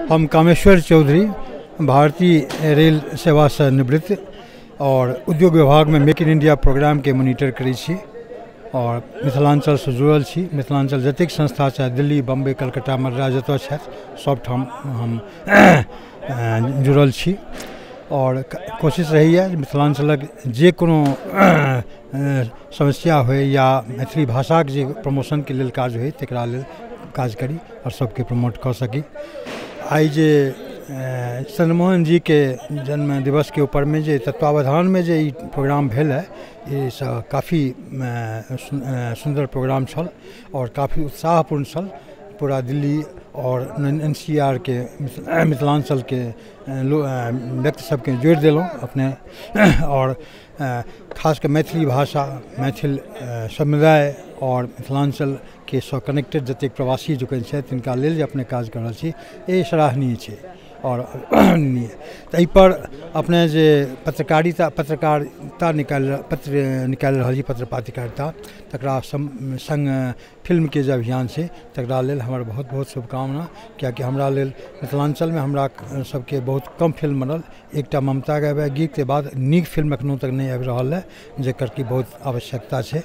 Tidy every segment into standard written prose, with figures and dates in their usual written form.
हम कामेश्वर चौधरी, भारतीय रेल सेवासँ निवृत्त और उद्योग विभागमे मेक इन इंडिया प्रोग्रामके मोनिटर करै छी और मिथिलाञ्चलसँ जुड़ल छी। मिथिलाञ्चल जतेक संस्था छथि, दिल्ली, बम्बई, कलकत्ता, मद्रास जतऽ छथि सबठाम हम जुड़ल छी और कोशिश रहैए मिथिलाञ्चलक जे कोनो समस्या होइ या मैथिली भाषाके जे प्रमोशनके लेल काज होइ तकरा लेल काज करी और सबके प्रमोट कऽ सकी। आइ जे चन्द्रमोहन जीके जन्म दिवसके ऊपरमे जे तत्वावधानमे जे ई प्रोग्राम भेल है, एहिसँ काफी सुन्दर प्रोग्राम छल और काफी उत्साहपूर्ण छल। पूरा दिल्ली और NCR के मिथिलाञ्चलके व्यक्ति सबके जोड़ि देलहुँ अपने और खास कऽ मैथिली भाषा, मैथिल समुदाय और मिथिलाञ्चलके सँ कनेक्टेड जतेक प्रवासी लोकनि छथि तिनका लेल जे अपने काज कऽ रहल छी, ई सराहनीय छै। और तऽ एहिपर अपने जे पत्रकारिता निकालि पत्र निकालि रहल छी, पत्र पत्रकारिता, तकरा सङ्ग फिल्मके जे अभियान छै तकरा लेल हमर बहुत बहुत शुभकामना। कियाकि हमरा लेल मिथिलाञ्चलमे हमरा सबके बहुत कम फिल्म बनल, एकटा ममता गाबय गीतके बाद नीक फिल्म एखनो तक नहि आबि रहल है, जकर कि बहुत आवश्यकता छै।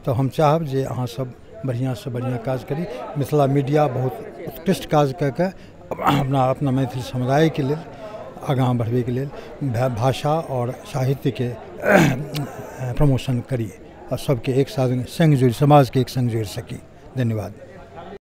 तऽ हम चाहब जे अहाँ सब बढ़िआँसँ बढ़िआँ काज करी। मिथिला मीडिया बहुत उत्कृष्ट काज कऽ के अपना अपना मैथिल समुदायके लेल आगाँ बढ़बैके लेल भाषा और साहित्यके प्रमोशन करी और सबके एक साथ सङ्ग जोड़ि समाजके एक सङ्ग जोड़ि सकी। धन्यवाद।